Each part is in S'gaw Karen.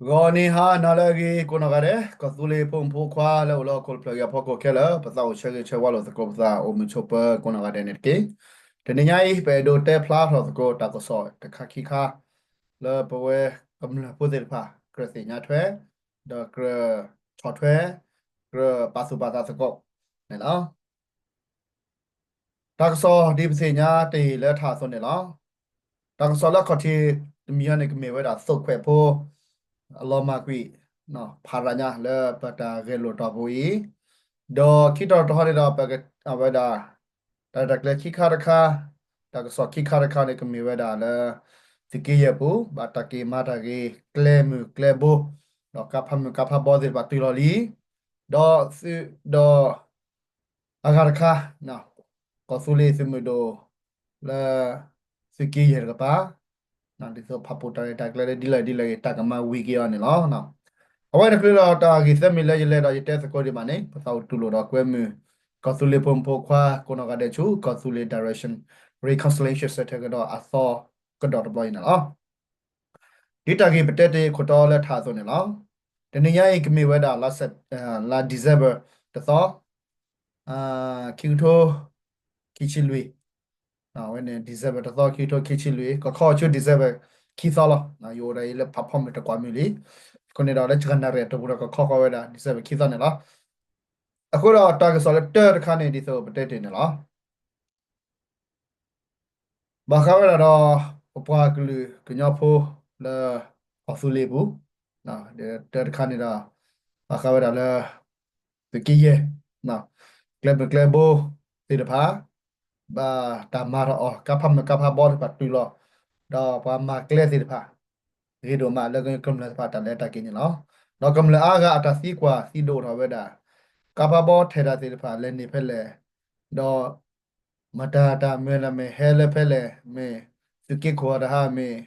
ဂီၤနံၤဟါနၤလၢအဂ့ၤ ကိးနီၢ်ဂၤဒဲး ကီၢ်သူလ့ၤဖိမုၣ်ဖိခွါလၢအိၣ်လၢဟီၣ်ခိၣ်တဖျၢၣ်အံၤအဖီခိၣ်ခဲလၢာ် ပသးအိၣ်ဆၢဂ့ၤဆၢဝါလိာ်သကိးပသး အိၣ်မုာ်ဆိးပၢၤကိးနီၢ်ဂၤဒဲးန့ၣ်တက့ၢ်. တနံၤညါအံၤ ပအဲၣ်ဒိးတဲဖျါထီၣ်သကိးတၢ်ကစီၣ်တခါခံခါ လၢပဝဲကမျၢၢ်ဖိသ့ၣ်တဖၣ် ကြၢးသ့ၣ်ညါထွဲ ဒီးကြၢးဆီၣ်ထွဲ ကြၢးပာ်သူၣ်ပာ်သးသကိးန့ၣ်လီၤ. တၢ်ကစီၣ်ဒ်ပသ့ၣ်ညါတ့ၢ်လၢထးအသိးန့ၣ်လီၤ. တၢ်ကစီၣ်လၢအခီၣ်ထံးတမံၤအံၤန့ၣ် ကမ့ၢ်ဝဲဒၣ်သိၣ်ခွဲးဖိ အလီၤမၢ်ကွံာ် ဖးရၤညါလၢပတၢ်ဂဲၤလိာ်တီၢ်ပူၤအံၤ, ဒီးခံတီၤတဟီန့ၣ်ဒီး ပကဝဲဒၣ် တၢ်ရဲၣ်တၢ်ကျဲၤခံခါတခါ, တၢ်ကစီၣ်ခံခါတခါန့ၣ် ကမ့ၢ်ဝဲဒၣ်လၢ သုးက့ယဲၢ်ပူၤ ဘၣ်တၢ်က့ၤမၤတၢ်ဂ့ၤ ကျဲမုၢ်ကျဲဘိ ဒီးကါဖးမုၢ်ကါဖးဘီသ့ၣ်တဖၣ်တုၤလီၤလံ ဒီးသုး ဒီး အဂၤတခါ ကီၢ်သူလ့ၤသုးမုၢ်ဒိၣ် လၢ သုးက့ယဲၢ်တကပၤ ဒ်သိးဖးပိာ်တၢ်ရဲၣ်တၢ်ကျဲၤလၢဒ်လဲၣ်ဒ်လဲၣ်ဂ့ၤ တၢ်ကမၤဝံၤက့ၤအီၤန့ၣ်လီၤ. အဝဲန့ၣ်ချုးဒီးတၢ်ဂ့ၢ်သၢမံၤလၢယလဲၤဒီးယတဲသကိးဒံးဘၣ်န့ၣ် ပသးအိၣ်တူၢ်လိာ်ဒီးကွဲမုာ် ကီၢ်သူလ့ၤဖိမုၣ်ဖိခွါကိးနီၢ်ဂၤဒဲးဆူ ကီၢ်သူလ့ၤ Direction Reconciliation Center ကဒီးအသီကဒီးတဘျီအံၤန့ၣ်လီၤ. ဒ်တၢ်ဂ့ၢ်ပတဲတ့ၢ်ခိၣ်တီလၢထးအသိးန့ၣ်လီၤ. တနံၤညါအံၤကမ့ၢ်ဝဲဒၣ် လါ December တသီ ခံကထိ ခံဆံလွံၢ်, အဝဲန့ၣ် December တသီ ခံကထိ ခံဆံလွံၢ် ကခီဆူ December ခံသီလီၤ. ယအိၣ်ဒီးအံၤလၢဖးဖီမုၢ်တကွၢ်မုၢ်လံ. အဃိန့ၣ်ဒီးလၢ January အတီၢ်ပူၤဒီးကခီဃီဝဲဒၣ် December ခံသီန့ၣ်လီၤ. အဃိဒီးတၢ်ကစီၣ်လၢတၢတခါန့ၣ် ဒ်သိးပတဲတ့ၢ်န့ၣ်လီၤ. ဘၣ်ဃးဝဲဒၣ်ဒီး ပပှၤကလုာ်ကညီဖိလၢ ကီၢ်သူလ့ၤအပူၤ, ဒီးတၢတခါန့ၣ်ဒီး ဘၣ်ဃးဝဲဒၣ်လၢ သုးက့ယဲၢ် ကျဲမုၢ်ကျဲဘိသ့ၣ်တဖၣ် ဘၣ်တၢ်မၤထီၣ်အီၤ ကါဖးမုၢ်ကါဖးဘီသ့ၣ်တဖၣ်တုၤလီၤ, ဒီးပှၤမၤကျဲသ့ၣ်တဖၣ် ဂ့ၤဒိၣ်မးလၢကမျၢၢ်သ့ၣ်တဖၣ်တၢ်လဲၤတၢ်က့ၤန့ၣ်လီၤ. ဒီးကမျၢၢ်အါဂၤအတၢ်သံကွၢ်သံဒိၣ်ထီၣ်ဝဲဒၣ် ကါဖးဘီထဲးတၢ်သ့ၣ်တဖၣ်လဲၤန့ၢ်ဖဲလဲၣ်, ဒီး မတၤတၢ်မၢလၢမ့ၢ်ဟဲလၢဖဲလဲၣ်, မ့ၢ်သုးက့ခိၣ်အတၢ်ဟးမ့ၢ်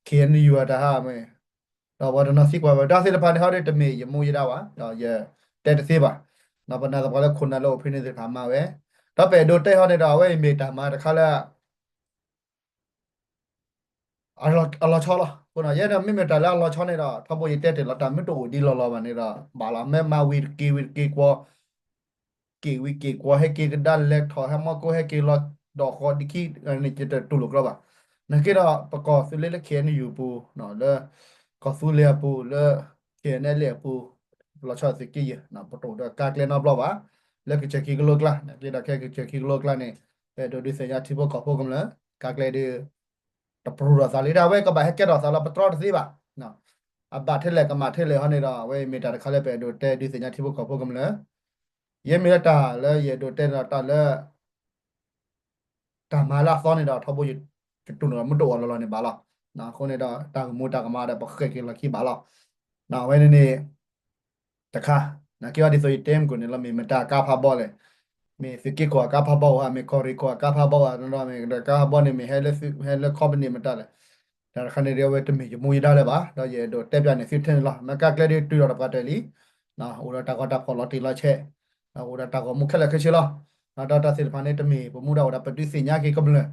ခ့ၣ်အဲၣ်ယူၣ်အတၢ်ဟးမ့ၢ်, ဒီးပှၤတနီၤသံကွၢ်ဝဲ တၢ်သ့ၣ်တဖၣ်န့ၣ် ဟီဒ်တမ့ၢ်ယမူယဒါဘၣ် ဒီးယတဲတသ့ဘၣ်. ပနာ်သပှၢ်လၢခိၣ်နၢ်လၢအိၣ်ဖဲန့ၣ်သ့ၣ်တဖၣ်မၤဝဲ, ဒီးပအဲၣ်ဒိးတဲဟီန့ၣ်ဒီး အဝဲအံၤမ့ၢ်တၢ်မၤတခါလၢ အလီၤဆီလီၤ. အဃိဒီး ယဲဒၣ်မ့မ့ၢ်တၢ်လၢအလီၤဆီန့ၣ်ဒီး ထီဘိယတဲတ့ၢ်လီၤ တၢ်မ့ၢ်တအိၣ်ဒံးလီၤလီၤဘၣ်န့ၣ်ဒီး ဘၣ်လီၤ မ့ၢ်မၤဝံၤတက့ၤဝံၤတက့ၤကွီၢ် က့ၤဝံၤက့ၤကွီၢ် ဟဲက့ၤကဒါလဲၤထီၣ် ဟဲမီၢ်ကိး ဟဲက့ၤလီၤဒီးဃီဒံးခံန့ၣ် ယတတူၢ်လိာ်ကြၢးဘၣ်. နာ်က့ဒီး ပကီၢ်သူလ့ၤလၢ ခ့ၣ်အဲၣ်ယူၣ်အပူၤ လၢ ကီၢ်သူလ့ၤအပူၤ လၢ ခ့ၣ်အဲၣ်အဲၣ်လ့ၣ်အပူၤ လီၤဆီသုးက့ယဲၢ် ပတအိၣ်ဒီးကါကျဲနီတဘျီဘၣ်. လၢကစၢၢ်ခံကလိကျါ နာ်က့ဒီးခဲကစၢၢ်ခံကလိကျါန့ၣ် ပအဲၣ်ဒိးဒုးသ့ၣ်ညါထံဖိကီၢ်ဖိကမျၢၢ် ကါကျဲဒီး တပရူၢ်ထီၣ်သးလံ ဒ်အဝဲကဘၣ်ဟဲကဲထီၣ်သးလီၤ ပတြီတသ့ဘၣ်. အဘၣ်ထဲလဲၣ်ကမၣ်ထဲလဲၣ်ဟီန့ၣ်ဒီး အဝဲအံၤမ့ၢ်တၢ်တခါလၢပအဲၣ်ဒိးတဲဒုးသ့ၣ်ညါထံဖိကီၢ်ဖိကမျၢၢ်, ယဲမ့ၢ်လၢတၢ်လၢယအဲၣ်ဒိးတဲဒီးတၢ်လၢ တၢ်မၤလၢအသီန့ၣ်ဒီး ထီဘိယတတူၢ်လိာ်မ့ၢ်တအိၣ်လီၤလီၤန့ၣ်ဘၣ်လီၤ. အဃိန့ၣ်ဒီး တၢ်ဂ့ၢ်မူတၢ်ကမၣ်ဒီး ပဃဲးက့ၤလီၢ်ခံဘၣ်လီၤ. အဝဲန့ၣ်န့ၣ် တခါ နာ်က့အီၤဒ်သိးယတဲမုၢ်ကိၣ်န့ၣ်လီၤ မ့ၢ်မတၤကါဖးဘီလဲၣ်, မ့ၢ်သုးက့ခိၣ်အကါဖးဘီဧါ, မ့ၢ်ကီၢ်ရ့ၣ်ခိၣ်အကါဖးဘီဧါ, ဒီးမ့ၢ်ကါဖးဘီန့ၣ် မ့ၢ်ဟဲလၢ ဟဲလၢ company မတၤလဲၣ်, တၢ်တခါန့ၣ်ဒီး အဝဲတမ့ၢ်ယမူယဒါလၢၤဘၣ် ဒီးယအဲၣ်ဒိးတဲပၠးန့ၢ်သုထဲန့ၣ်လီၤ. မ့ၢ်ကါကျဲဒ်တုၤဒီးတပှၤတၢၢ်လံ အိၣ်ဒီးတၢ်ဂီၤတၢ်ဖီၣ်လီၤတံၢ်လီၤဆဲး, အိၣ်ဒီးတၢ်ဂီၤမူခဲလၢာ်ခဲဆ့လီၤ. ဒီးတၢ်သ့ၣ်တဖၣ်န့ၣ် တမ့ၢ်ပမူဒါအိၣ်ဒီးပဒုးသ့ၣ်ညါက့ၤကမျၢ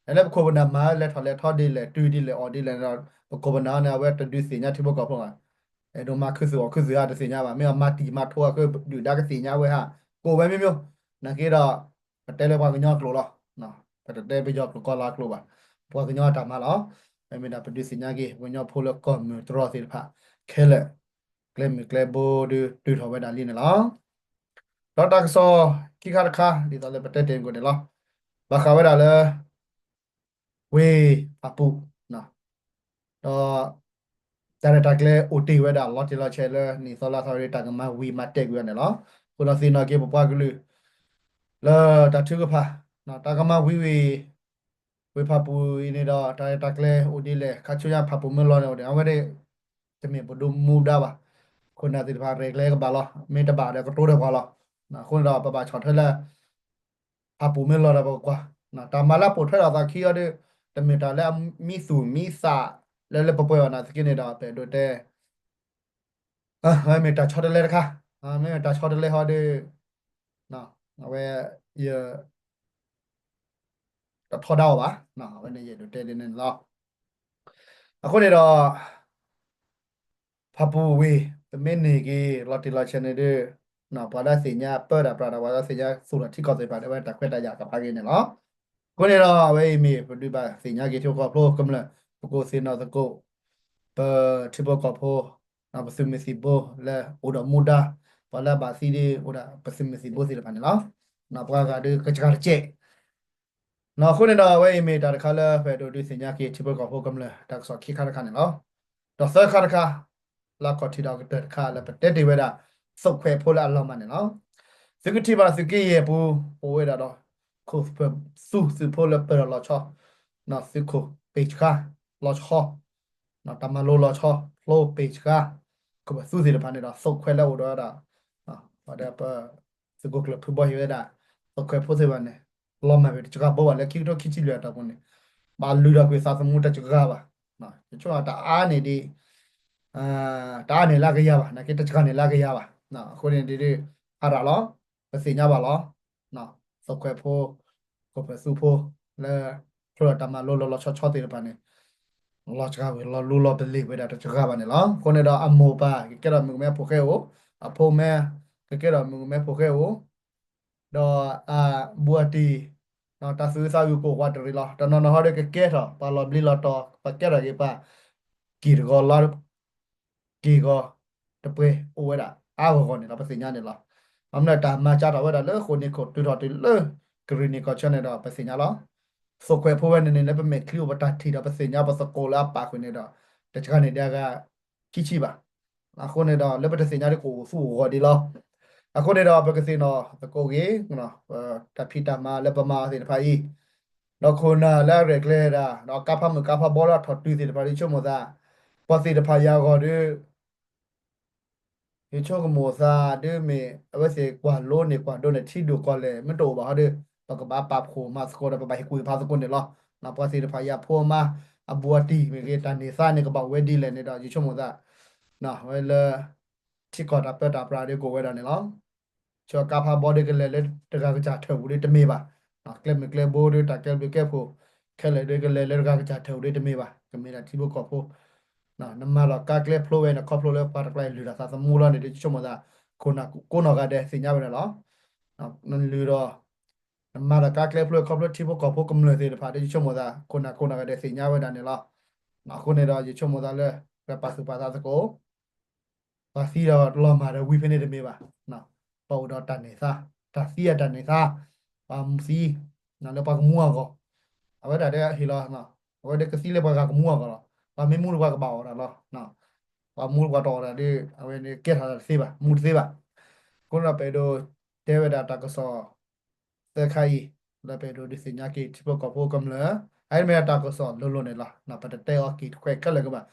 ၢ်, လၢပခိၣ်ပနၢ်မၤလဲၤထီၣ်လဲၤထီဒ်လဲၣ် တုၤဒ်လဲၣ်အီၣ်ဒ်လဲၣ်ဒီး ပခိၣ်ပနၢ်န့ၣ် အဝဲတဒုးသ့ၣ်ညါထံဖိကီၢ်ဖိဘၣ်. အဲၣ်ဒိးမၤခူသူၣ်အီၣ်ခူသူၣ်ဟးတသ့ၣ်ညါဘၣ်, မ့ၢ်အမၤတံၢ်မၤထိအဃိ ဒုၣ်ဒါကသ့ၣ်ညါဝဲဟး, ကိးဝဲမ့ၢ်မ့ၢ်, နာ်က့ဒီး ပတဲလၢပှၤကညီအကျိာ်လီၤ. ပတတဲပယီၤကျိာ်ကီၢ်လၤကျိာ်ဘၣ်, ပှၤကညီအတၢ်မၤလီၤ. မ့မ့ၢ်ဒၣ်ပဒုးသ့ၣ်ညါက့ၤ ပှၤကညီဖိလၢကီၢ်မုၢ်တြီၢ်သ့ၣ်တဖၣ် ခဲလၢာ်, ကျဲမုၢ်ကျဲဘိဒုးတုၤထီၣ်ဝဲဒၣ်လံန့ၣ်လီၤ. ဒီးတၢ်ကစီၣ်ခံခါတခါ ဒ်သိးလၢပတဲတ့ၢ်မုၢ်ကိၣ်န့ၣ်လီၤ. ဘၣ်ဃးဝဲဒၣ်လၢ ဝ့ၢ်ဖၣ်ပူၣ်, ဒီး တၢ်ရဲၣ်တၢ်ကျဲၤအိၣ်တ့ၢ်ဝဲဒၣ်လီၤတံၢ်လီၤဆဲးလၢ နံၣ်သီလါသီဒီး တၢ်ကမၤဝံၤမၤတဲာ်ကွံာ်အီၤန့ၣ်လီၤ. အဃိဒီးသ့ၣ်နီၣ်က့ၤ ပပှၤကလုာ် လၢတၢ်ထုကဖၣ် တၢ်ကမၤဝံၤဝံၤ ဝ့ၢ်ဖၣ်ပူၣ်အံၤန့ၣ်ဒီး တၢ်ရဲၣ်တၢ်ကျဲၤအိၣ်ဒ်လဲၣ် ခါဆူညါဖၣ်ပူၣ်မ့ၢ်လီၤန့ၣ်အိၣ်ဒ် အဝဲန့ၣ် တမ့ၢ်ပဒိးမူဒါဘၣ်. ခိၣ်နၢ်သ့ၣ်တဖၣ်ရဲၣ်ကျဲၤကဘၣ်လီၤ, မ့ၢ်တဘၣ်ဒီးကတိၤဒီးပှၤလီၤ. အဃိန့ၣ်ဒီး ပဘၣ်ဆီၣ်ထွဲလၢ ဖၣ်ပူၣ်မ့ၢ်လီၤဒီးပကကွၢ်, တၢ်မၤလၢအပိာ်ထွဲထီၣ်သးခံအီၤဒီး တမ့ၢ်တၢ်လၢအမံသူၣ်မံသးလၢလၢပှဲၤပှဲၤဘၣ်နာ်သက့န့ၣ်ဒီး ပအဲၣ်ဒိးတဲ မ့ၢ်တၢ်ဆီတလဲတခါ, မ့မ့ၢ်တၢ်ဆီတလဲဟီဒီး အဝဲ ယ တထီဒါအီၤဘၣ်, အဝဲန့ၣ်ယအဲၣ်ဒိးတဲဒ်န့ၣ်လီၤ. အဃိန့ၣ်ဒီး ဖၣ်ပူၤဝ့ၢ် ပမ့ၢ်န့ၢ်က့ၤလီၤတံၢ်လီၤဆဲးန့ၣ်ဒီး ပှၤလၢသ့ၣ်ညါပၢတၢ်ပြးဒီး ပှၤလၢသ့ၣ်ညါသူၣ်ထီၣ်ထံကီၢ်သ့ၣ်တဖၣ်ဒီး အဝဲတၢ်ခွဲးတၢ်ယာ်ကဖးဂ့ၤန့ၣ်လီၤ. အဃိန့ၣ်ဒီး အဝဲအံၤမ့ၢ်ပဒုးဘၣ်သ့ၣ်ညါက့ၤထံဖိကီၢ်ဖိကမျၢၢ် ပကိးသ့ၣ်နီၣ်သကိး ပထံဖိကီၢ်ဖိ ပသုးမုၢ်သံၣ်ဘိလၢအိၣ်ဒီးမူဒါ ပှၤလၢအဘၣ်သံဒီးအိၣ်ဒီးပသုးမုၢ်သံၣ်ဘိသ့ၣ်တဖၣ်န့ၣ်လီၤ. ပှၤဂၤဒီးကစှၤတကဲး အဃိန့ၣ်ဒီး အဝဲအံၤမ့ၢ်တၢ်တခါလၢပအဲၣ်ဒိးဒုးသ့ၣ်ညါက့ၤထံဖိကီၢ်ဖိကမျၢၢ် တၢ်ကစီၣ်ခံခါတခါန့ၣ်လီၤ. ဒီးသၢခါတခါ လၢအခီၣ်ထံးဒီးကတၢၢ်တခါလၢပတဲတ့ၢ်ဝဲဒၣ် သုးခွဲးဖိလၢအလီၤမၢ်န့ၣ်လီၤ. သုးကထံၣ်ဘၣ်သုးက့ယဲၢ်ပူၤ အိၣ်ဝဲဒၣ်ဒီး ခိၣ်ပၢၢ်သူသုးဖိလၢပၢၢ်ဒီးလီၤဆီ သုးခိၣ်ပ့ၢ်ဆှါ လီၤဆီ တၢ်မၤလိလီၤဆီ ဖျိပ့ၢ်ဆှါ ခိၣ်ပၢၢ်သူသ့ၣ်တဖၣ်န့ၣ်ဒီး သုးခွဲးလၢအိၣ်ဒီးဝဲဒၣ် ပှၤဒီးပ သုးခိၣ်ကျၢၢ်ဖုဘီဟ့ၣ်ဝဲဒၣ် သုးခွဲးဖိသ့ၣ်တဖၣ်န့ၣ် လီၤမၢ်ဝဲတစှၤဘိဘၣ်လၢခံကထိခံဆံလွံၢ်အတီၢ်ပူၤန့ၣ် ဘၣ်လုၢ်ထီၣ်ကွံာ်သးသမူတစှၤဘၣ်. ယဆိကမိၣ်တၢ်အါန့ၢ်ဒံး တအါန့ၢ်လၢအကယၤဘၣ် နာ်က့တစှၤန့ၢ်လၢအကယၤဘၣ်. အဃိန့ၣ်ဒ် ဖးတၢ်လီၤ ပသ့ၣ်ညါဘၣ်လီၤ. သုးခွဲးဖိ ခိၣ်ပၢၢ်သူဖိ လၢ ဖျိဒီးတၢ်မၤလိလီၤလီၤဆီဆီသ့ၣ်တဖၣ်န့ၣ် လီၤစှၤဝဲ လီၤလူလီၤပလ့ၤဝဲဒၣ်တစှၤဘၣ်န့ၣ်လီၤ. အဃိန့ၣ်ဒီးအမိၢ်ပၢ်ကကဲထီၣ်မုၣ်ကမဲဖိဃဲအိၣ်, အဖိမါ ကကဲထီၣ်မုၣ်ကမဲဖိဃဲအိၣ်, ဒီးအဘူးအတံၢ် တၢ်သူၣ်အုးသးအုးကအိၣ်ဝးတရံးလီၤ. တနီၤနီၤဟီဒီးကကဲထီၣ် ပှၤလီၤဘျ့လီၤတီၤ ပှၤကဲထီၣ်က့ၤပှၤ က့ၢ်တဂီၤလီၤ က့ၢ်ဂီၤတပှဲၤအိၣ်ဝဲဒၣ်အါဂီၢ်ဂီၢ်န့ၣ်လီၤ ပသ့ၣ်ညါန့ၣ်လီၤ. ဘၣ်မနုၤတၢ်မၤစၢ်ထီၣ်ဝဲဒၣ်လၢဃိာ်နံၣ်ခိၣ်တုၤထီၣ်တုၤလၢ ကရံၣ်နံၣ်ကီၢ်ဆၢန့ၣ်ဒီး ပသ့ၣ်ညါလီၤ. သုးခွဲးဖိဝဲန့ၣ်န့ၣ် လၢပမဲာ်ချံအိၣ်ပတၢ်ထံၣ်ဒီး ပသ့ၣ်ညါပသကိးလၢအပာ်ဃုာ်န့ၣ်ဒီး တစှၤန့ၢ်ဒံးအဂၤ ခံဆံဘၣ်. အဃိန့ၣ်ဒီး လၢပတသ့ၣ်ညါဒ်ကအိၣ်သူၣ်အိၣ်ဂီၢ်ဒံးလီၤ. အဃိန့ၣ်ဒီး ပကသ့ၣ်နီၣ်သကိးဂ့ၤ တၢ်ဖံးတၢ်မၤလၢပမၤအီၤသ့ၣ်တဖၣ်အံၤ ဒီးခိၣ်နၢ်လၢအရဲၣ်ကျဲၤဒၣ် ဒီးကါဖးမုၢ်ကါဖးဘီလၢအထီၣ်တုၤသ့ၣ်တဖၣ်ဒီး ဆိကမိၣ်သး ပှၤသ့ၣ်တဖၣ်ယၤအဂီၢ်ဒီး ယဆိကမိၣ်သးဒ်မ့ၢ် အဝဲသ့ၣ်ကွၢ်လိန့ၢ်ကွၢ်ဒိန့ၢ်ထံဒိၣ်ကီၢ်လဲၢ် မ့ၢ်တအိၣ်ဘၣ်ဟီဒီး ပကဘၣ်ပာ်ဖှိၣ်မၤသကိးဒီး ပဘၣ်ဟ့ၣ်ကူၣ်ဟ့ၣ်ဖးသကိးန့ၣ်လီၤ. ပှၤသ့ၣ်တဖၣ်ယၤဖိမါ အဘူးအတံၢ်မ့ၢ်ဂ့ၤ တၢ်န့ၢ်သါန့ၣ် ကဘၣ်အိၣ်ဝဲဒ်လဲၣ်န့ၣ်ဒီး ယဆိကမိၣ်သး ဝဲလၢ ထံကီၢ်တၢ်ပၢတၢ်ပြးဒီးကအိၣ်ဝဲဒၣ်န့ၣ်လီၤ. ဆှၢကါဖးဘီဒီးကလဲၤလၢတဂၤကစၢ်ထၢၣ်ပူၤဒီးတမ့ၢ်ဘၣ်. ကျဲမုၢ်ကျဲဘိဒီးတၢ်ကဲဘျုးကဲဖှိၣ် ခဲလၢာ်ဒီးကလဲၤလၢတဂၤကစၢ်ထၢၣ်ပူၤဒီးတမ့ၢ်ဘၣ်. ကမ့ၢ်ဒၣ်ထံဖိကီၢ်ဖိ နမၤလီၤကါကျဲဖျိဝဲန့ၣ် ခီဖျိလၢပှၤတကျါအံၤလုၢ်ထီၣ်သးသမူလီၤန့ၣ်ဒီး ယဆိကမိၣ်သး ခိၣ်နၢ်ကိးနီၢ်ဂၤဒဲးသ့ၣ်ညါဝဲဒၣ်လီၤ. နလုၢ်ဒီး နမၤလီၤကါကျဲဖျိခီဖျိထံဖိကီၢ်ဖိကမျၢၢ်သ့ၣ်တဖၣ်ဒီး ယဆိကမိၣ်သး ခိၣ်နၢ်ကိးနီၢ်ဂၤဒဲးသ့ၣ်ညါဝဲဒၣ်န့ၣ်လီၤ. အဃိန့ၣ်ဒီး ယဆိကမိၣ်သးလၢ ပပာ်သူၣ်ပာ်သးသကိး ပှၤသံဒီးလီၤမၢ်ဒီးဝံၤဖဲန့ၣ်တမ့ၢ်ဘၣ်. ပှၤအိၣ်ဒီးတၢ်န့ၢ်သါ တၢ်သံအတၢ်န့ၢ်သါ ပှၤမူသံ လၢပှၤကမူအဂီၢ် အဝဲဒၣ်ဒီးဟ့ၣ်လီၤ အဝဲဒီးကသံလၢပှၤဂၤကမူအဂီၢ်လီၤ. ပှၤမ့ၢ်မူလၢပှၤကဘၣ်အီၣ်တၢ်လီၤ. ပှၤမူလၢပှၤတအီၣ်တၢ်ဒီး အဝဲန့ၣ်ကဲထီၣ်တၢ်တသ့ဘၣ် မူတသ့ဘၣ်. အဃိန့ၣ်ဒီးပအဲၣ်ဒိးတဲဝဲဒၣ်တၢ်ကစီၣ် သၢခါအံၤ လၢပအဲၣ်ဒိးဒုးသ့ၣ်ညါက့ၤထံဖိကီၢ်ဖိကမျၢၢ် အအံၤမ့ၢ်တၢ်ကစီၣ်လိၤလိၤန့ၣ်လီၤ. ပတတဲအီၤက့ၤတခွဲးခဲလၢာ်ကဘၣ်.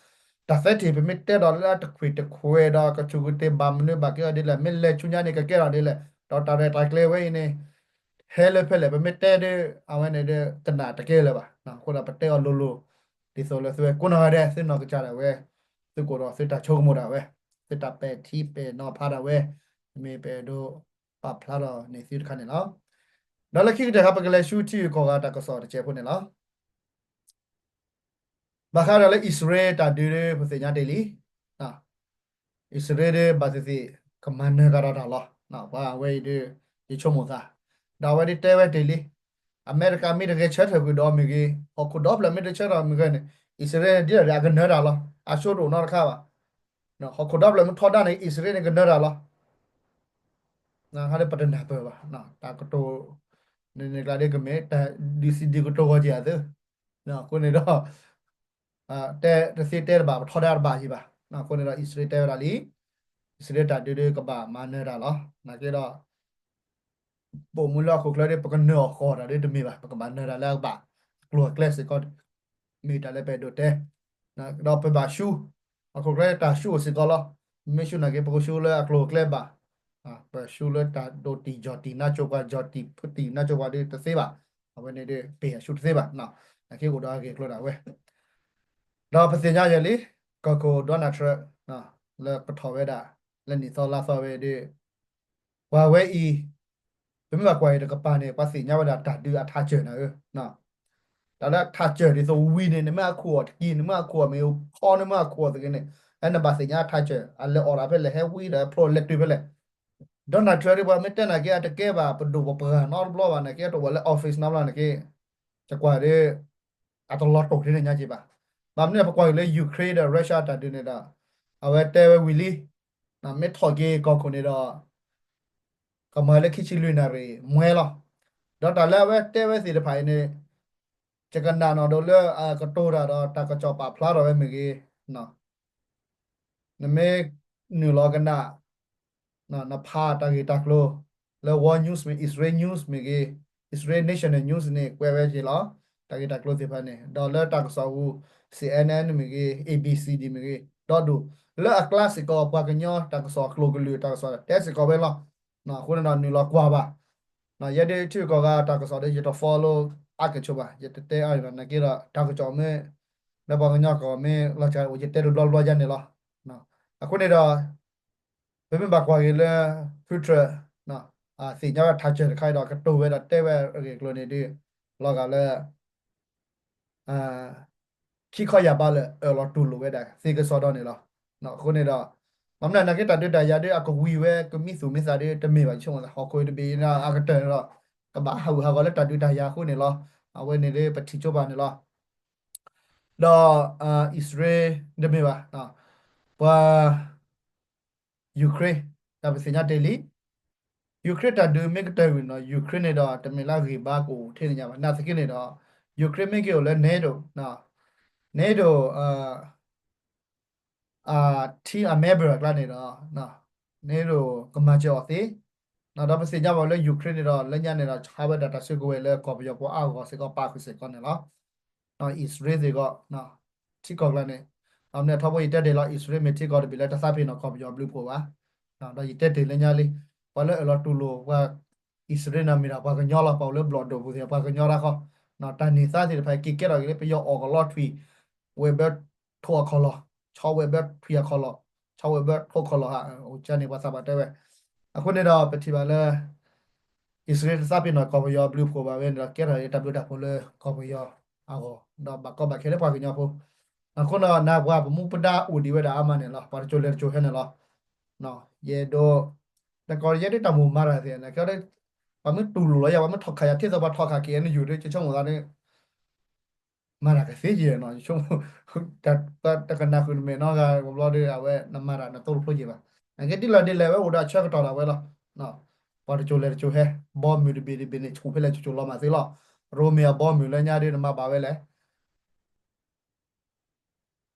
တၢ်သၢထံၣ်ပမ့ၢ်တဲဒီးလၢတခွံၣ်တခွဲးဒီးကဆူးကတ့ၢ်ဘၣ်မနုၤဘၣ်ကဲအီၤဒ်လဲၣ် မ့ၢ်လဲၤဆူညါန့ၣ်ကကဲထီၣ်ဒ်လဲၣ် ဒီးတၢ်ရဲၣ်တၢ်ကျဲၤဝဲအံၤန့ၣ် ဟဲလၢဖဲလဲၣ် ပမ့ၢ်တဲဒီး အဝဲန့ၣ်ဒီးကနၣ်တကဲလၢၤဘၣ်. အဃိဒီးပတဲအီၤလိၤလိၤ ဒ်သိးလၢသုဝဲကိးနီၢ်ဂၤဒဲး သုနီၢ်ကစၢ်ဒၣ်ဝဲ သုကိးဒီးသုတၢ်ဆိကမိၣ်ဒၣ်ဝဲ သုတၢ်ပဲာ်ထံပဲာ်နီၤဖးဒၣ်ဝဲ မ့ၢ်ပအဲၣ်ဒိးပာ်ဖျါထီၣ်န့ၢ်သုတခါန့ၣ်လီၤ. ဒီးလၢခံကတၢၢ်ခါ ပကလဲၤဆူထံဂုၤကီၢ်ဂၤတၢ်ကစီၣ်တစဲးဖိန့ၣ်လီၤ. ဘၣ်ဃးဒီးလၢအံၣ်စရ့လးတၢ်ဒုးဒီး ပသ့ၣ်ညါတ့ၢ်လံ. အံၣ်စရ့လးဒီးဘၣ်သ့ၣ်သ့ၣ် ကမၤနၢၤကဒီးတၢ်လီၤ. ပှၤအဝဲအံၤဒီး ယဆိကမိၣ်သး ဒီးအဝဲဒၣ်တဲဝဲတ့ၢ်လံ. အမဲရကၤမ့ၢ်တဂဲၤဆၢထၢၣ်ကွံာ်ဒီးမ့ၢ်ဂ့ၤ ဟီၣ်ခိၣ်ဒီဖျၢၣ်မ့ၢ်တဆၢထၢၣ်မ့ၢ်ဂ့ၤန့ၣ် အံၣ်စရ့လးဒ်လဲၣ်ဒီးအကနၢၤတၢ်လီၤ. အဆိတအိၣ်နီတခါဘၣ်. ဟီၣ်ခိၣ်ဒီဖျၢၣ်မ့ၢ်ထီဒါန့ၣ် အံၣ်စရ့လးန့ၣ်ကနၢၤတၢ်လီၤ. ဟီဒီးပတနၢ်ပၢၢ်ဘၣ်. တၢ်ကတိၤ န့ၣ်န့ၣ်ကျါဒ်ကမ့ၢ် တၢ်ဒုးသံဒုးကတိၤဂီၤက့ၤအသု အဃိန့ၣ်ဒီး တဲတသ့တဲတဘၣ် ပထီဒါတဘၣ်ယံၤဘၣ်. အဃိန့ၣ်ဒီး အံၣ်စရ့လးတဲဝဲဒၣ်လံ. အံၣ်စရ့လးတၢ်ဒုးဒီးကဘၣ်မၤနၢၤတၢ်လီၤ. နာ်က့ဒီး ပိာ်မုၣ်လၢဟီၣ်ခိၣ်ချၢဒီး ပကနၢၤအီၤဃီတၢ်ဒီးတမ့ၢ်ဘၣ်. ပကဘၣ်နၢၤတၢ်လၢအကဘၣ်အကျိၤအကျဲစ့ၢ်ကီး မ့ၢ်တၢ်လၢပအဲၣ်ဒိးတဲ ဒီးပဘၣ်ဆူ ဟီၣ်ခိၣ်ချၢတၢ်ဆူၣ်အိၣ်စ့ၢ်ကီးလီၤ. မ့ၢ်ဆူၣ်နာ်က့ ပကဆူၣ်လၢအကျိၤအကျဲဘၣ်. ပဆူၣ်လၢတၢ်ဒိးတံၢ်ယီၢ်တံၢ်နါစိၤပှၤ ယီၢ်တံၢ်ဖုတံၢ်နါစိၤပှၤဒီးတသ့ဘၣ်. အဝဲန့ၣ်ဒီး ပ့ၢ်အဆူၣ်တသ့ဘၣ်. နာ်က့အိၣ်ဒီးအဂ့ၢ်အကျိၤဒၣ်ဝဲ ဒီးပသ့ၣ်ညါယဲလံ ကီၢ်ခိၣ် Donald Trump လၢကထီၣ်ဝဲဒၣ် လၢနံၣ်သီလါသီဝဲဒီး ပှၤဝဲအံၤ ပမ့ၢ်ဘၣ်ကွၢ်အံၤတကပၤန့ၣ် ပှၤသ့ၣ်ညါဝဲဒၣ်တၢ်ဒုးအထးစၢၢ်နၤဧၢ. တၢ်လၢအထးစၢၢ်ဒ်သိးဝံၤန့ၣ် နမ့ၢ်အခုၣ်အီၤတကံၢ် နမ့ၢ်အခုၣ်အီၤမ့ၢ်ခီ နမ့ၢ်အခုၣ်အီၤသက့န့ၣ် ဟဲနဘၣ်သ့ၣ်ညါထးစၢၤ အလဲၤအိးထီၣ်ဖဲလဲၣ် ဟဲဝံဒီးဟဲဖျိလဲၤတုၤဖဲလဲၣ်. Donald Trump ဒ်ပှၤမ့ၢ်တဲနာ်က့ အတကဲဘၣ်ပဒိၣ်ပပှၢ်နီတဘျီဘၣ်နာ်က့ တအိၣ်ဝဲလၢ office နီတဘျီနာ်က့ ယကွၢ်ဒီး အတလီၤတိာ်ထဲန့ၣ်ညါက့ဘၣ်. ဘၣ်မနုၤပကွၢ်က့ၤလၢ Ukraine ဒီး Russia တၢ်ဒုးန့ၣ်ဒီး အဝဲတဲဝဲဝံၤလံ မ့ၢ်ထီၣ်က့ၤကီၢ်ခိၣ်န့ၣ်ဒီး ကမၤလၢခံဆံလွံၢ်နၣ်ရံၣ်မွဲလီၤ. ဒီးတၢ်လၢအဝဲတဲဝဲသ့ၣ်တဖၣ်အံၤန့ၣ် ယကနၣ်နီၣ်ဒိးလၢအကတိၤတၢ်ဒီးတၢ်ကစီၣ်ပာ်ဖျါထီၣ်ဝဲမ့ၢ်ဂ့ၤ, နမ့ၢ်နုာ်လီၤကနၣ် နဖးတၢ်ဂ့ၢ်တၢ်ကျိၤ လၢ War News မ့ၢ် Israel News မ့ၢ်ဂ့ၤ, Israel National News န့ၣ် ကွဲးဝဲက့ၤလီၤ. တၢ်ဂ့ၢ်တၢ်ကျိၤသ့ၣ်တဖၣ်န့ၣ် ဒီးလၢတၢ်ကစီၣ်ပူၤ C N N မ့ၢ်ဂ့ၤ, A B C ဒ်မ့ၢ်ဂ့ၤ ဒီဒူၣ် လၢအကျါစ့ၢ်ကီး ပှၤကညီတၢ်ကစီၣ်အကျိၤကလုာ် တၢ်ကစီၣ်တဲစ့ၢ်ကီးဝဲလီၤ. အဃိန့ၣ်ဒီးနုာ်လီၤကွၢ်ဘၣ်. ယဲဒၣ်ထံဂုၤကီၢ်ဂၤတၢ်ကစီၣ်ဒီး ယတ follow အါကဆိးဘၣ်, ယတတဲအါဘၣ်နာ်က့ဒီး တၢ်ကစီၣ်မ့ၢ် လၢပှၤကညီကီၢ်မ့ၢ်လီၤစှၤ ယတဲတဘျီဘျီယါန့ၣ်လီၤ. အဃိန့ၣ်ဒီး ပမ့ၢ်ဘၣ်ကွၢ်က့ၤလၢ ဖုထြၢး သ့ၣ်ညါဝဲထးစၢၤတခါအံၤဒီး ကတိၤဝဲဒီးတဲဝဲအဂ့ၢ်အကျိၤန့ၣ်ဒီး လီၤဂာ်လၢ ခံခီယၢ်ဘးလၢအၢၣ်လီၤတူၢ်လိာ်ဝဲဒၣ်သ့ကစီဒီန့ၣ်လီၤ. အဃိန့ၣ်ဒီး မ့ၢ်မနုၤနာ်က့ တၢ်ဒုးတၢ်ယၤဒီး အကဝံၤဝဲကမံသူၣ်မံသးဒီး တမ့ၢ်ဘၣ်ဆိကမိၣ်သး ဟီၣ်ခိၣ်တဘ့ၣ်အံၤန့ၣ် အကတၢၢ်န့ၣ်ဒီး ကဘၣ်ဟးဂူာ်ဟးဂီၤလၢတၢ်ဒုးတၢ်ယၤအဃိန့ၣ်လီၤ. အဝဲန့ၣ်ဒီးပထံၣ်ကၠိဘၣ်န့ၣ်လီၤ. ဒီး အံၣ်စရ့လး တမ့ၢ်ဘၣ် ပှၤ Ukraine တၢ်ပသ့ၣ်ညါတ့ၢ်လံ. Ukraine တၢ်ဒုးမ့ၢ်ကတၢၢ်ကွံာ်န့ၣ်ဒီး Ukraine န့ၣ်ဒီး တမ့ၢ်လၢအဂံၢ်ဘါကအိၣ်ထဲန့ၣ်ညါဘၣ်. နာ်သက့န့ၣ်ဒီး Ukraine မ့ၢ်က့ၤအိၣ်လၢ NATO, NATO ထံအ member အကျါန့ၣ်ဒီး NATO ကမၤစၢၤအီၤသ့. ဒီးပသ့ၣ်ညါဘၣ်လၢ Ukraine န့ၣ်ဒီး လၢညါန့ၣ်ဒီး ဆါဝဲဒၣ်တၢ်စုကဝဲၤလၢကီၢ်ပယီၤဖိအါဂီၢ်စ့ၢ်ကီး ပာ်ဃုာ်စ့ၢ်ကီးန့ၣ်လီၤ. အံၣ်စရ့လးစ့ၢ်ကီး ထံကီၢ်ကျါန့ၣ် အမ့ၢ်ထီဘိယတဲတ့ၢ်လီၤ အံၣ်စရ့လးမ့ၢ်ထံကီၢ်တဘ့ၣ်လၢတသးပ့ၤနီၣ်ကီၢ်ပယီၤဘျုးဖှိၣ်ဘၣ်. ဒီးယတဲတ့ၢ်လၢညါလံ ပှၤလၢအၢၣ်လီၤတူၢ်လိာ်ပှၤ အံၣ်စရ့လးန့ၣ်မ့ၢ်ဒၣ်ပှၤကညီလီၤ. ပှၤအိၣ်လၢဘျီၣ်ဒိၣ်ပူၤသ့ၣ် ပှၤကညီတၢ်ဃီ တၢ်န့ၢ်သါသ့ၣ်တဖၣ်က့ၤကဲထီၣ်က့ၤလၢပယီၤအီၣ်ကလီထွံၣ် ဝဲဘၢထိးအခီၣ်လီၢ်, ဆီဝဲဘၢထွံၣ်အခီၣ်လီၢ်, ဆီဝဲဘၢထိးခီၣ်လီၢ်ဧါ, အိၣ်ကန့ၣ်ပှၤသးဘၣ်တဲဝဲ. အဃိန့ၣ်ဒီး ပထံၣ်ဘၣ်လၢ အံၣ်စရ့လးတသးပ့ၤနီၣ်ကီၢ်ပယီၤဘျုးဖှိၣ်ဘၣ်ဝဲန့ၣ်ဒီး ကဲထီၣ်တၢ်ဘျုးတၢ်ဖှိၣ်လၢကီၢ်ပယီၤအဂီၢ် ဒီးဘၣ်ကီဘၣ်ခဲလၢပှၤကညီဖိ. အဃိန့ၣ် နပှၤပမူပဒါအိၣ်ဒံးဝဲဒၣ်အါမးန့ၣ်လီၤ. ပှၤတကၠိၤလဲၤတကၠိၤဟဲန့ၣ်လီၤ. ယအဲၣ်ဒိး တကီၢ်ယဲဒၣ်တၢ်မိၣ်မၤတၢ်သ့ၣ်န့ၣ် ပှၤမ့ၢ်တူၢ်လိာ်လီၤယၤ ပှၤမ့ၢ်ထီၣ်ခးယၤ ထံၣ်သိးပှၤထီၣ်ခး K N U ဒီး ကဆိကမိၣ်သးန့ၣ် မၤတၢ်ကသ့က့ၤနီၤ ယဆိကမိၣ် တကနၣ်ဃုာ်နမဲာ်နီတဂၤဘျီဒီး အဝဲနမၤတၢ်နသိၣ်တဖျိက့ၤဘၣ်. နာ်က့ဒ်လဲၣ်ဒ်လဲၣ် အဝဲအိၣ်ဒီးအဆၢကတီၢ်ဒၣ်ဝဲလီၤ. ပှၤတကၠိၤလဲၤတကၠိၤဟဲ ဘီမုၢ်တဘ့ၣ်တဘ့ၣ်န့ၣ် ဆူၣ်ဖဲလဲၣ်ကၠိၤလီၤမးသ့လီၤ. ရိမ့ၤအဘီမုၢ်လၢညါဒီးနမၤဘၣ်ဝဲလဲၣ်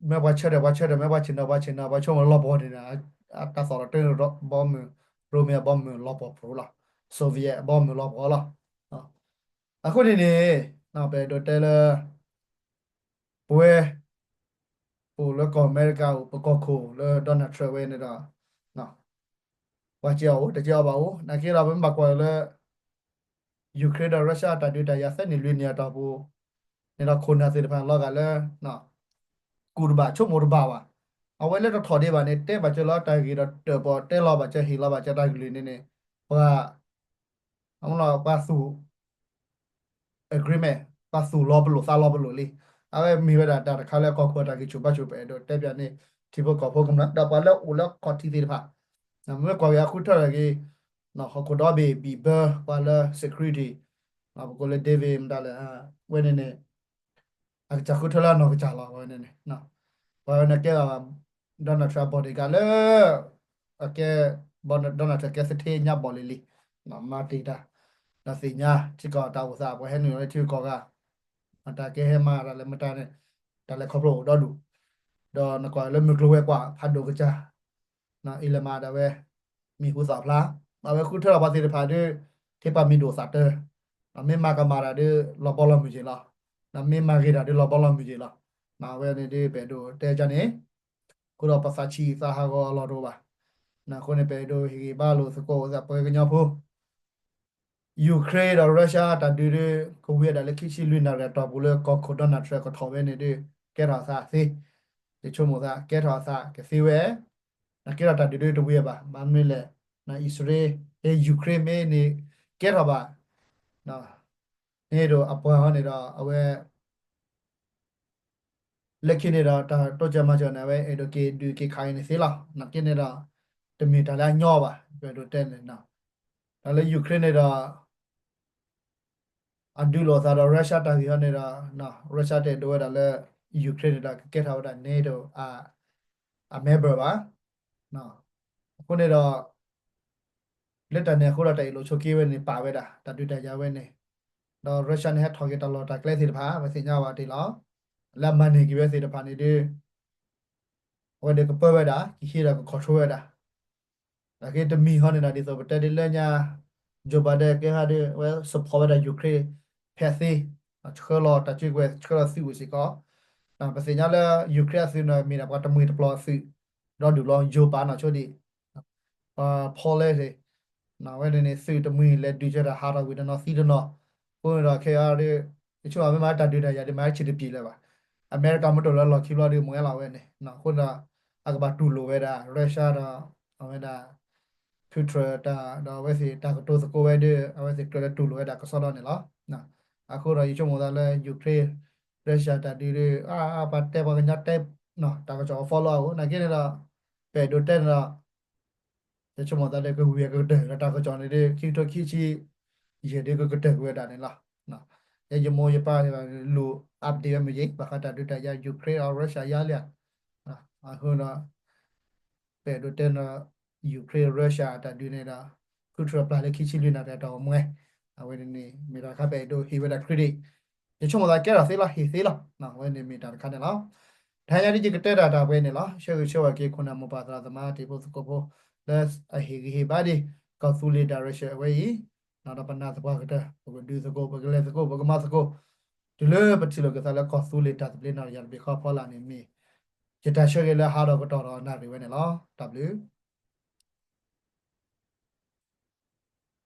မ့ၢ်ပှၤဆၢထၢၣ်ပှၤဆၢထၢၣ် မ့ၢ်ပှၤဆ့ၣ်နီၤပှၤဆ့ၣ်နီၤ ပှၤဆိကမိၣ်လီၤပှီၢ်န့ၣ် တၢ်သီၣ်လီၤတၢၢ်ဘီမုၢ် ရိမ့ၤအဘီမုၢ်လီၤပှီၢ်ပူၤလီၤ. Soviet အဘီမုၢ်လီၤပှီၢ်လီၤ. အဃိန့ၣ်န့ၣ် ပအဲၣ်ဒိးတဲလၢ ပဝဲ ပအိၣ်လၢကီၢ်အမဲရကၤအိၣ် ပကီၢ်ခိၣ်လၢ Donald Trump ဝဲန့ၣ်ဒီး ပှၤစံးအီၤအိၣ် တစံးအီၤဘၣ်အိၣ် နာ်က့ဒီး ပမ့ၢ်ဘၣ်ကွၢ်လၢ Ukraine ဒီး Russia တၢ်ဒုးတၢ်ယၤသၢနံၣ်လွံၢ်နံၣ်အတီၢ်ပူၤ န့ၣ်ဒီးခိၣ်နၢ်သ့ၣ်တဖၣ်လီၤဂာ်လၢ ကူၣ်တဘၣ်ဆိကမိၣ်တဘၣ်ဘၣ်. အဝဲလၢတထီၣ်ဒံးဘၣ်န့ၣ် တဲဘၣ်စၢၤလီၤတၢ်ဂ့ၢ်ဒီးတၢၣ်ပီၣ် တဲလီၤဘၣ်စၢၤဟ့ၣ်လီၤဘၣ်စၢၤတၢ်ကလုၢ်န့ၣ်န့ၣ် ပှၤ ပှၤသူၣ် agreement ပှၤသူၣ်လီၤပလိာ်သးလီၤပလိာ်လံ. အဝဲမ့ၢ်ဝဲဒၣ်တၢ်တခါလၢကီၢ်ခိၣ်တၢ်ဂံၢ်ဆူၣ်ဘါဆူၣ် ပအဲၣ်ဒိးတဲပၠးန့ၣ် ထံဖိကီၢ်ဖိကမျၢၢ် ဒီးပှၤလၢအိၣ်လၢခီၣ်ထံးသ့ၣ်တဖၣ် မ့ၢ်ကွၢ်က့ၤအဃုထၢထီၣ်က့ၤ ဟီၣ်ခိၣ်ဒီဘ့ၣ် ဘံၣ်ဘၢ ပှၤလၢ security ပကိးလၢ David မတၤလဲၣ် ဝဲန့ၣ်န့ၣ် အကစၢ်ဃုထၢလၢအနီၢ်ကစၢ်လီၤ ဝဲန့ၣ်န့ၣ် ပှၤဝဲန့ၣ်ကဲဘၣ် Donald Trump bodyguard လၢ အကဲ Donald Trump ကဲသထ့ညါဘီၣ်လံၤလံၤ မၤတ့ၢ်တၢ် ဒီးသ့ၣ်ညါ ထံကီၢ်တၢ်အိၣ်သး ပှၤဟဲနုာ်လီၤလၢထံကီၢ်ဂၤ တၢ်ကဲဟဲမၤတၢ်လၢမတၤန့ၣ် တၢ်လဲၤခီဖျိအိၣ်ဒီဒူၣ် ဒီးနကွၢ်လၢမုၢ်ကျိၤဝဲၤကွာ်ဖးဒိၣ်ကစၢ် အံၤလဲၤမၤဒၣ်ဝဲ မံၤဟူသၣ်ဖျါ အဝဲဃုထၢထီၣ်ပှၤသ့ၣ်တဖၣ်ဒီး ထံပၤမံၤဒိၣ်သၣ်တၢ မ့ၢ်မၤကမၣ်တၢ်ဒီး လီၤဘီလီၤမုၢ်က့ၤလီၤ. မ့ၢ်မၤဂ့ၤတၢ်ဒီးလီၤဘီလီၤမုၢ်က့ၤလီၤ. အဝဲန့ၣ်ဒီးပအဲၣ်ဒိးတဲကန့ၣ် အဃိဒီးပသးဆံးသးဟးဂီၤအလီၢ်တအိၣ်ဘၣ်. အဃိန့ၣ် ပအဲၣ်ဒိးဟ့ၣ်ဂံၢ်ဘါလိာ်သကိးသးပှၤကညီဖိ Ukraine ဒီး Russia တၢ်ဒုးဒီး ကဝံၤဒၣ်လၢခံဆံလွံၢ်နၣ်ရံၣ်အတီၢ်ပူၤလၢကီၢ်ခိၣ် Donald Trump ကထီၣ်ဝဲန့ၣ်ဒီး ကဲထီၣ်အသးသ့, ယဆိကမိၣ်သး ကဲထီၣ်အသးကသ့ဝဲ, နာ်က့ဒီးတၢ်ဒုးဒုးတဝံၤဘၣ်, ဘၣ်မနုၤလဲၣ်, အံၣ်စရ့လး Ukraine မ့ၢ်န့ၣ် ကဲထီၣ်ဘၣ်, န့ၣ်ဒီးအပှၤဟီန့ၣ်ဒီး အဝဲ လၢခံန့ၣ်ဒီး တၢ်တိစၢၤမၤစၢၤန့ၣ် အဝဲအဲၣ်ဒိးက့ၤဒုးက့ၤခးအံၤန့ၣ်သ့လီၤ. နာ်က့န့ၣ်ဒီး တမ့ၢ်တၢ်လၢအညီဘၣ် ပအဲၣ်ဒိးတဲန့ၣ်. တၢ်လၢ Ukraine န့ၣ်ဒီး အဒုးလိာ်သးဒီး Russia တၢ်ဂ့ၢ်ဟီန့ၣ်ဒီး Russia တအဲၣ်ဒိးဝဲဒၣ်လၢ Ukraine န့ၣ်ဒီး ကကဲထီၣ်ဝဲဒၣ် NATO အ အ member ဘၣ်. အဃိန့ၣ်ဒီး လၢတၢ်န့ၣ်အဃိဒီး တၢ်အ့ၣ်လိာ်ဆိးက့ဝဲန့ၣ် ပာ်ဝဲဒၣ် တၢ်ဒုးတၢ်ယၤဝဲန့ၣ်, ဒီး Russia န့ၣ် ဟဲထီၣ်က့ၤတၢ်လီၢ်တၢ်ကျဲသ့ၣ်တဖၣ် ပသ့ၣ်ညါဘၣ်တ့ၢ်လီၤ. လၢအမၤန့ၢ်က့ၤဝဲသ့ၣ်တဖၣ်န့ၣ်ဒီး အဝဲဒၣ်ကပၢဝဲဒၣ် ကဟံးဒီးက control ဝဲဒၣ်. နာ်က့တမံၤဟီန့ၣ်ဒီး ဒ်သိးပတဲဒ်လၢညါ Joe Biden ကဲဟီဒီး အဝဲ support ဝဲဒၣ် Ukraine ဖဲအသ့ ဆှၢလီၤတၢ်စုကဝဲၤ ဆှၢလီၤသုးအိၣ်စ့ၢ်ကီး. ပသ့ၣ်ညါလၢ Ukraine အသုးန့ၣ် မ့ၢ်ဒၣ်ပှၤတမှံၤတပျီၤအသုး ဒီဒူၣ်လီၤ. Joe Biden နီၢ်ဆိဒံး ပှၤဖီလဲသ့ၣ် အဝဲန့ၣ်န့ၣ် သုးတမှံၤလဲၤဒုးကဲတၢ် ဟးထီၣ်ဝံၤတနီၤသံတနီၤ. အဃိန့ၣ်ဒီး ခဲအံၤဒီး ယဆိကမိၣ်မ့ၢ်မၤတၢ်ဒုးတၢ်ယၤဒီး မၤတဆံးတပျံၤလၢၤဘၣ်. အမဲရကၤမ့ၢ်တအိၣ်လၢလီၢ်ခံဘျီဒီး မ့ၢ်ဝဲလီၤဝဲန့ၣ်. အဃိဒီး အကဘၣ်တူၢ်လိာ်ဝဲဒၣ် Russia ဒီး အဝဲဒၣ် Putin တၢ် ဒီးအဝဲသ့ၣ်တၢ်ကတိၤသကိးဝဲဒီး အဝဲသ့ၣ်ကြၢးလၢတူၢ်လိာ်ဝဲဒၣ်ကစီဒီန့ၣ်လီၤ. အဃိဒီးယဆိကမိၣ်သးလၢ Ukraine Russia တၢ်ဒုးဒီး အါ ပှၤတဲပှၤကညီတဲ တၢ်ကစီၣ်အ follow အအိၣ် နာ်က့န့ၣ်ဒီး ပအဲၣ်ဒိးတဲန့ၣ်ဒီး ယဆိကမိၣ်သးဒီးကဝံၤအကကတၢၢ်ဒီးတၢ်ကစီၣ်န့ၣ်ဒီး ခံကထိခံဆံယဲၢ်ဒီးကကတၢၢ်က့ၤဝဲဒၣ်န့ၣ်လီၤ. ယဲယမိၢ်ယပၢ်လိၣ် update ဝဲမ့ၢ်ယဲ ဘၣ်ဃးတၢ်ဒုးတၢ်ယၤ Ukraine ဒီး Russia ယါလံဧါ. အဃိဒီး ပအဲၣ်ဒိးတဲန့ၣ်ဒီး Ukraine Russia တၢ်ဒုးန့ၣ်ဒီး Putin ပျၢ်လၢခံဆံလွံၢ်နၣ်ရံၣ်အတၢ်အိၣ်မူဝဲ အဝဲန့ၣ်န့ၣ် မ့ၢ်တၢ်တခါပအဲၣ်ဒိးဟ့ၣ်ဝဲဒၣ် credit ယဆိကမိၣ်သးကဲထီၣ်သ့လီၤ ဟ့ၣ်သ့လီၤ. အဝဲန့ၣ်မ့ၢ်တၢ်တခါန့ၣ်လီၤ. တဟါညါဒ်ယကတဲတၢ်တၢ်ပှဲၤန့ၣ်လီၤ. ဆၢဂ့ၤဆၢဝါက့ၤခိၣ်နၢ်မိၢ်ပၢ်သရၣ်သမါတံၤဖိသကိးဖိ လၢအဟ့ၣ်ဂံၢ်ဟ့ၣ်ဘါဒံး ကီၢ်သူလ့ၤ direction အဝဲအံၤ ဒီးပနာ်သပှၢ်ကတၢၢ် ပကဒုးသကိး ပကလဲၤသကိး ပကမၤသကိး တုၤလၢပထံၣ်လိာ်က့ၤသးလၢကီၢ်သူလ့ၤ တၢ်သဘျ့နီၢ်တယၢ်တဘ့ၣ်ဃီအဖီလာ်န့ၣ်မ့ၢ် ယတၢ်ဆၢဂ့ၤလၢဟးဒီးကတီၢ်ဒီးနၣ်ရံၣ်ဝဲန့ၣ်လီၤ. တၢ်ဘျုး